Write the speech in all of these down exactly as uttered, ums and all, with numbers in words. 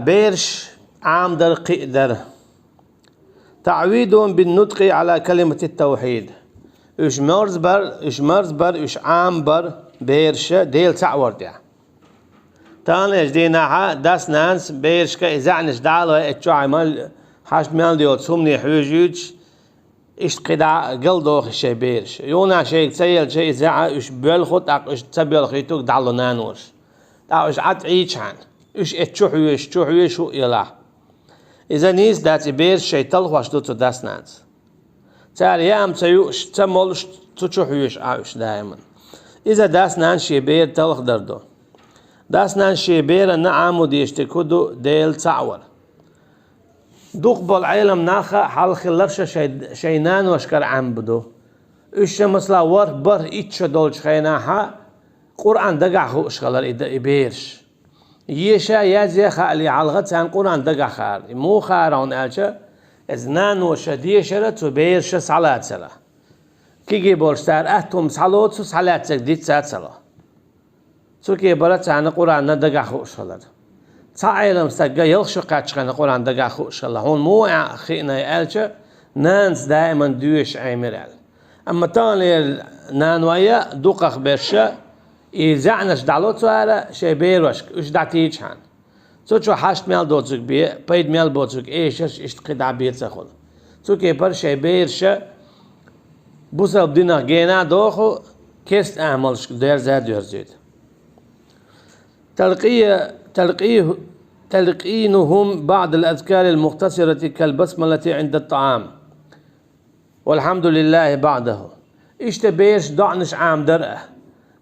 Бераш Ӏамадар кхиадар. تعويدهم بالنطق على كلمة التوحيد. Уьш марзбар, уьш марзбар, уьш Ӏамабар бераш Дела цхьаъ вар тӀехь. Таханлерчу дийнахьа дас-нанас берашка и заьӀнаш дӀалой, эцу чохь мел, хьашт мел йоцу хӀумане хьоьжуьйтуш, иштта кхидӀа галдохуш шайн бераш. Юха шайга ца елча, и заьӀа уьш боьлху, тӀаккха уьш ца боьлхуьйтург дӀало наноша. ТӀаккха уьш Ӏад Ӏийчхьана, уьш эцу чу хьоьжуш, чу хьоьжуш хӀуъа елахь. Иза нийса дац, и бераш шайн талхош ду цу дас-нанас. Цара яам ца юуш, ца молуш, цу чу хьоьжуш Ӏа уьш даиман. Иза дас-нанас шен бер талхадар ду. Дас-нанас шен беранна Ӏамо дезаш дерг хӀун ду, Дела цхьаъ вар. Дукхахболу Ӏелам нах а хьалха хилларш а шайн, шайн наношкара Ӏамабо ду. Уьш шан, масала, ворхӀ, бархӀ, итт шо долчу хенахьа Къуръан дагахь хууш хилар и д-, и бераш. Еша, язъян хаале хьалха царна Къуръан дагахь хаьара. И муха хаьара хьуна аьлча, иза наноша дешара цу бераша схьалацара. Кегий болуш цара атта хӀума схьалоцу, схьалаьцнарг дицца а ца ло. Цу кепара царна Къуръан дагахь хууш хилар. Цхьа Ӏелам стага ялх шо кхаьччхьана Къуръан дагахь хууш хилла. Хьуна муха а хиъна аьлча, нанас даиман доьшуш Ӏемира аьлла. Амма таханлера наной а, дукхахберш а и заьӀнаш дӀало цара шайн берошка, уьш дӀатийчхьана. Цу чу хьашт мел доцург бен, пайда мел боцург эшарш иштта кхидӀа бен ца хуьлу. Цу кепара шайн бераш бусалба динах гена а доху, керста амалшка дерза а доьрзуьйту. تلقي-، تلقيه-، تلقينهم بعض الأذكار المختصرة كالبسملة عند الطعام. والحمد لله بعده. Иштта бераш доӀанаш Ӏамадар а.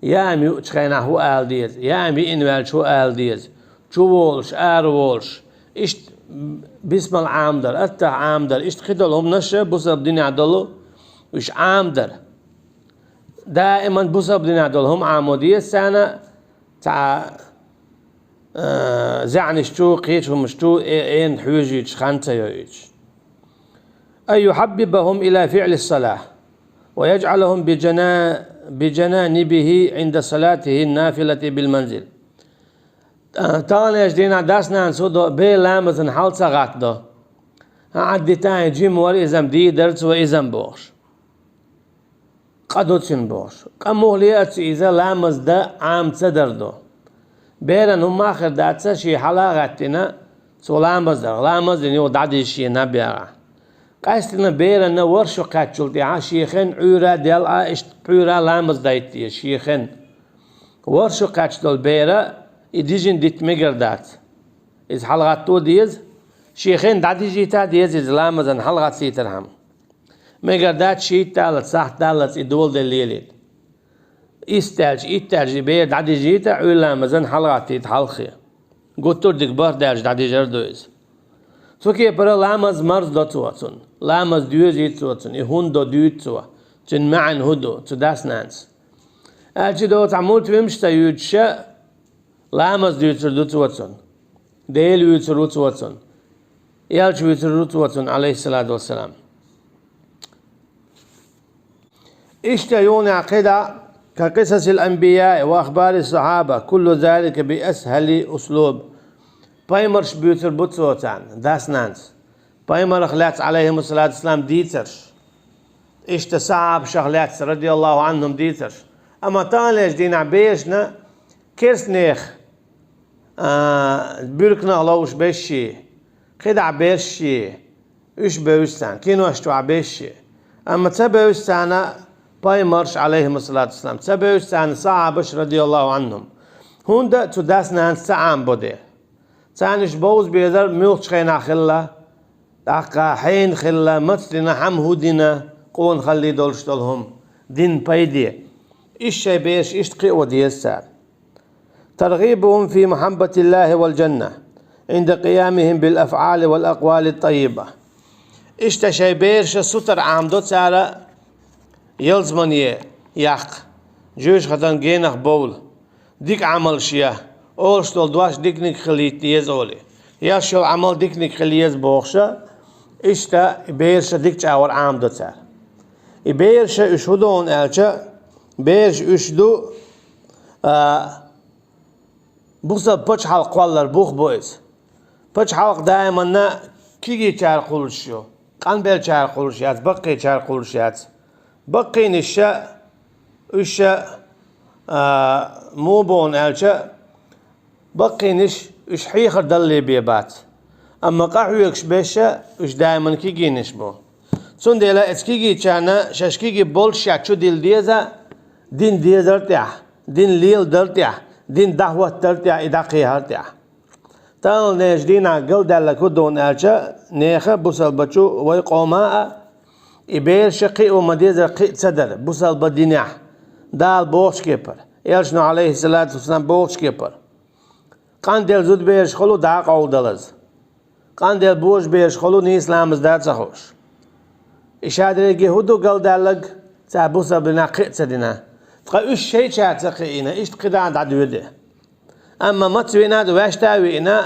Яам юучу хенахь хӀун ала деза, яам йиъна ваьлча хӀун ала деза, чу волуш, ара волуш. Иштта бисмал Ӏамадар, аттахь Ӏамадар. Иштта кхидолу хӀуманаш а бусалба динехь долу уьш Ӏамадар. Даиман бусалба динехь долу хӀума Ӏамо деза царна, цхьа, а, заьӀнаш чу, кхечу хӀуманаш чу э-, эна хьоьжуьйтуш, хан ца йойтуш. أن يحببهم إلى فعل الصلاة ويجعلهم بجنا-، بجنانبه عند صلاته النافلة بالمنزل. Та-, таханлерчу дийнахь дас-нанас хӀун до, бен ламазан хьал ца гӀаттадо. ХӀан, Ӏаддитан жима вара иза-м, дийр дара цо иза-м бохуш. Къа ду цуьнан бохуш. Къа мухха леара цо иза ламаз дан Ӏама ца дар ду. Беран хӀумма а хир дац, шен хьала а гӀаьттина, цо ламаз дар. Ламаз дина юха дӀадижа шен наб яхь. Къаьсттина беранна ворхӀ шо кхаьччул тӀаьхьа шен хенна Ӏуьйра а делла, иштта Ӏуьйра ламаз дайта деза шен хенна. ВорхӀ шо кхаьчна долу бер и дижина дитта мегар дац. Иза хьалагӀатто деза, шен хенна дӀадижийта а деза иза ламазан хьалагӀаттийтархьама. Мегар дац шийтта даллалц, сахьт даллалц и доладелла лелийта. Ист даьлча, итт даьлча и бер дӀадижийта, Ӏуьйра ламазан хьалагӀаттийта хьалххе. Гуттар а дика бархӀ даьлча дӀадижар ду иза. Цу кепара ламаз марздо цо цунна, ламаз доьзийта цо цунна, и хӀунда до дуьйцу цо, цуьнан маьӀна хӀун ду, цу дас-нанас. Аьлча, доцахь мултфильмаш ца юьйцуша, ламаз дуьйцур ду цо цунна. Дела вуьйцур ву цо цунна. Элча вуьйцур ву цо цунна, Ӏалайхиссалату вассалам. Иштта юха кхидӀа, كقصص الأنبياء وأخبار الصحابة، كل ذلك بأسهل أسلوب. Пайхамарш буьйцур бу цо царна, дас-нанас. Пайхамарах лаьцна, Ӏалайхимуссалату вассалам, дийцарш. Иштта сахьабашах лаьцна, радияллаху Ӏанхум, дийцарш. Амма таханлерчу дийнахь берашна керстанех, а, буьрканах ловзуш берш, кхидӀа берш, уьш бевза царна, кинош чохь берш. Амма ца бевза царна пайхамарш, Ӏалайхимуссалату вассалам, ца бевза царна сахьабаш, радияллаху Ӏанхум. ХӀунда цу дас-нанас ца Ӏамабо де. Царна уьш бовза безар муьлхачу хенахь хилла, тӀаккха хьенан хилла, маца дина, хьан хӀун дина, къонахалле долуш долу хӀума, динан пайде. Иштта шайн бераш иштта кхио деза цара. ترغيبهم في محبة الله والجنة عند قيامهم بالأفعال والأقوال الطيبة. Иштта шайн бераша сутара Ӏамадо цара ялсамане яккха, жоьжахатин генах бовла, дика Ӏамалш ян, олуш долу дош диканиг хилийта деза олий, еш йолу Ӏамал диканиг хила еза бохуша, иштта бераша дика чӀагӀор Ӏамадо цара. И бераша уьш хӀун ду аьлча, бераш уьш ду, а, бусалба пачхьалкх кхоллар бух бу иза. Пачхьалкх даиманна кегийчара кхуллуш ю, къанбеллачара кхуллуш яц, баккхийчара кхуллуш яц. Баккхийниша, уьш, а, муха бу аьлча, баккхийниш уьш хьехар далале бен бац. Амма къахьоьгуш берш уьш даиманна кегийниш бу. Цундела эцу кегийчарна шаьш кегий боллушехь чу дилла деза, дин дезар тӀехь, дин леладар тӀехь, дин дӀахӀоттар тӀехь, и дӀакхехьар тӀехь. Таханлерчу дийнахь галдаьлларг хӀун ду аьлча, нехан, бусалбачу вай къоман а, и бераш кхио ма-деззара кхиа ца дар бусалба динехь, Дала бохучу кепара, Элчано, Ӏалайхиссалату вассалам, бохучу кепара. Къанделла зудабераш хуьлу дӀа а къовладалаза. Къанделла божабераш хуьлу нийса ламаз дан а ца хууш. И шадерриге хӀун ду галдаьлларг, цара бусалба динехь кхиа ца дина. Ткъа уьш шайчара ца кхиийна, иштта кхидӀа дӀадоьду. Амма маца веана а, ваьшта а веана,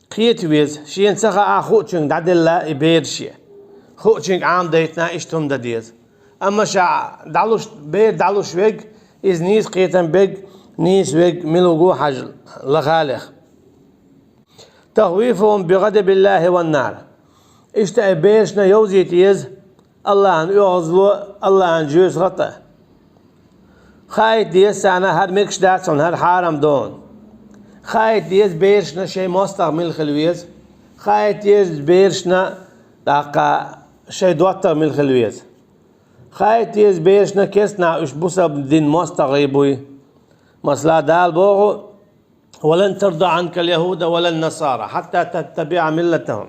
кхета веза, шена ца хаахь, хуучуьнга дӀаделла и бераш. Хуучуьнга Ӏамадайтина иштта хӀума дан деза. Амма ша дӀалуш, бер дӀалуш верг, иза нийса кхетам берг, нийса верг мила ву хьажа лахалех. تخويفهم بغضب الله والنار. Иштта и берашна йовзийта еза АллахӀан оьгӀазло, АллахӀан жоьжахати. Хаийта деза царна хӀара мегаш дац хьуна, хӀара хьарам ду хьуна. Хаийта деза берашна шайн мостагӀа мила хила веза. Хаийта деза берашна тӀаккха шайн доттагӀа мила хила веза. Хаийта деза берашна керстанах уьш бусалба динан мостагӀий буй. Масала, Дала боху: «ولن ترضى عنك اليهود ولا النصارى حتى تتبع ملتهم».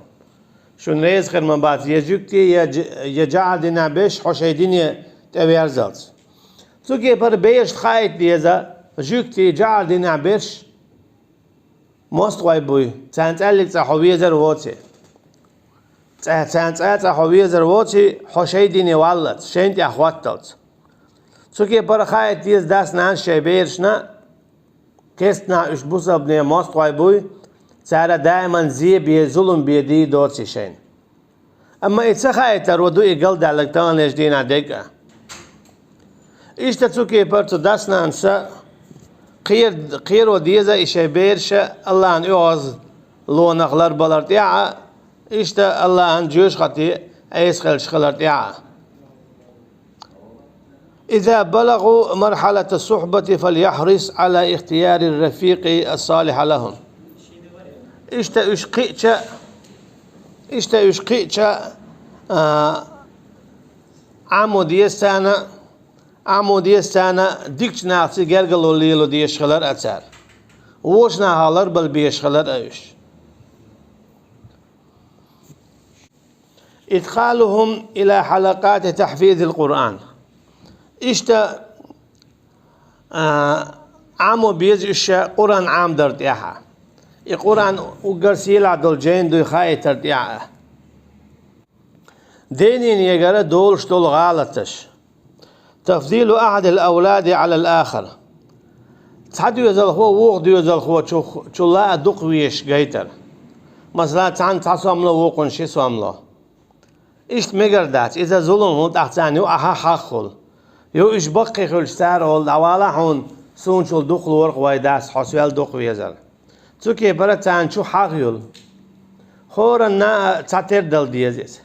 Шуна реза хир ма бац я жуьгтий, я жа-, я жӀар динехь берш хьо шайн дине тӀеверзалц. Цу кепара берашна хаийта деза, жуьгтий, жӀар динехь берш мостагӀий буй, царна цкъа а цкъа хьо везар воций. Цкъа, царна цкъа а цкъа хьо везар воций, хьо шайн дине валлалц, шайна тӀехь хӀотталц. Цу кепара хаийта деза дас-нанас шайн берашна, керстанах уьш бусалба динан мостагӀий буй, цара даиман зе бен, зулам бен дийр доций шайна. Амма и ца хаийтаро ду и галдаьлларг таханлерчу дийнахь дерг а. Иштта цу кепара цу дас-нанас кхер-, кхеро деза и шайн бераш АллахӀан оьгӀазлонах ларбалар тӀехь а, иштта АллахӀан жоьжахати Ӏеса хилча хилар тӀехь а. إذا بلغوا مرحلة الصحبة فليحرص على اختيار الرفيق الصالح لهم. Иштта уьш кхиъча, иштта уьш кхиъча, а, Ӏамо деза царна, Ӏамо деза царна, дикачу нахаца гергарло лело дезаш хилар а цара. Вочу нахах ларбала безаш хилар а уьш. إدخالهم إلى حلقات تحفيظ القرآن. Иштта, а, Ӏамо беза уьш Къуръан Ӏамадар тӀехь а. И Къуръан уггар сийлахь долу жайна дуй хаийтар тӀехь а. Ден-ненегара долуш долу гӀалаташ. تفضيل أحد الأولاد على الآخر. Цхьа доьзалхо вукху доьзалхочух чулла а дукха везаш гайтар. Масала, цхьанна цхьа сом ло, вукхунна ши сом ло. Иштта мегар дац, иза зулам хӀун, тӀаккха царна ю ахьа хьагӀ хуьлу. Ю уьш баккхий хуьлуш цара олу: «ДӀавала хьуна, суна чул дукха лору вай дас, хьо соьл дукха везар». Цу кепара царна чу хьагӀ юьлу. ХӀоранна а цхьатера дала деза иза.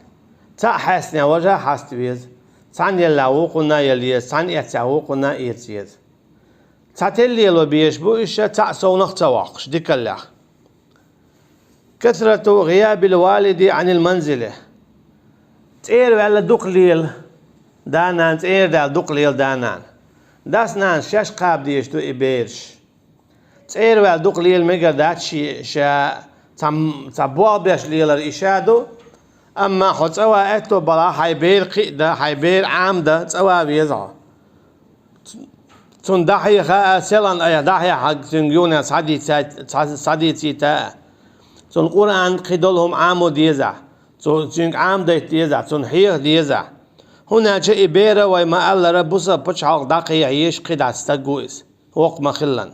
Цхьаъ хьаьстинехь важа хьаста веза. Цхьанна елла вукхунна а яла еза, цхьанна эццехь вукхунна а эца еза. Цхьатера лело безаш бу уьш, цхьаъ совнах а ца воккхуш, дикаллех. كثرة غياب الوالد عن المنزل. ЦӀера ваьлла дукха лела да-нана, цӀера даьлла дукха лела да-нана. Дас-нанас шаьш кхаба дезаш ду и бераш. ЦӀера ваьлла дукха лела мегар дац ши-, ша цхьа, цхьа болх беш лелар и ша ду, амма хьо цӀа ван аьтто балахь, хьайн бер кхиъ дан, хьайн бер Ӏама дан цӀа ван веза хьо. Цунна дӀахьеха а, селхана айхьа дӀахьехьа, цуьнга юха схьадийца-, схьа-, схьадийцийта а. Цунна Къуръан, кхидолу хӀума Ӏамо дезахь, цу-, цуьнга Ӏамадайта дезахь, цунна хьеха дезахь. ХӀунда аьлча и бер, вай ма-аллара, бусалба пачхьалкх дӀакхехьа езаш кхидӀа стаг ву иза, воккха ма-хиллан.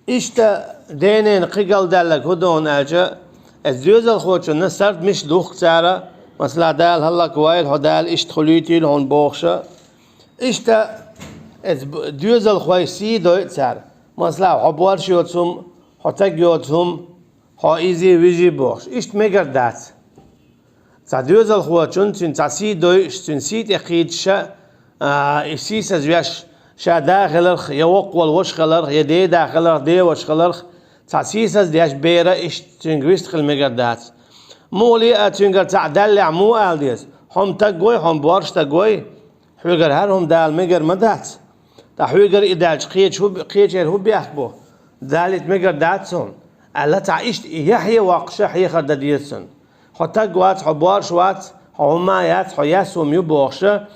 Иштта ден-ненан кхин галдаьлларг хӀун ду аьлча, эцу доьзалхочунна сард мича духку цара, масала, Дала хӀаллаквойла хьо, Дала иштта хуьлуьйтийла хьуна бохуша. Иштта эцу б-, доьзалхойн сий дойу цара. Масала, хьо боарш йоцу хӀума, хьо таг йоцу хӀума, хьо изий, вижий бохуш. Иштта мегар дац. Цхьа доьзалхочун, цуьнан цхьа сий дойуш, цуьнан сий тӀе кхийдаш, а, и сийсаз веш, ша да хиларх, я воккхаволу ваша хиларх, я ден да хиларх, ден ваша хиларх, цхьа сийсаз деш бер а иштта цуьнга вист хила мегар дац. Муха ле а цуьнгара цхьаъ даьллехь, муха ала деза: «Хьо-м таг вой, хьо-м боарш таг вой, хьоьгара хӀара хӀума дала мегар ма дац. Ткъа хьоьгара и даьлча кхеча хӀу-, кхечеран хӀу бехк бу? Далийта мегар дац хьуна», аьлла, цхьа иштта и яхье воккхуша хьехар дан деза цунна. Хьо таг вац, хьо боарш вац, хьо хӀумма а яц, хьо яьсса хӀума ю бохуша,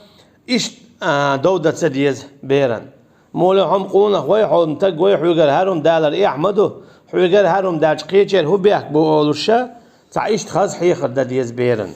иштта, а, дов дан ца деза беран. Муха ле хьо-м къонах вой, хьо-м таг вой, хьоьгара хӀара хӀума далар эхь ма ду, хьоьгара хӀара хӀума даьлча кхечеран хӀу бехк бу олуша, цхьа иштта хаза хьехар дан деза беран.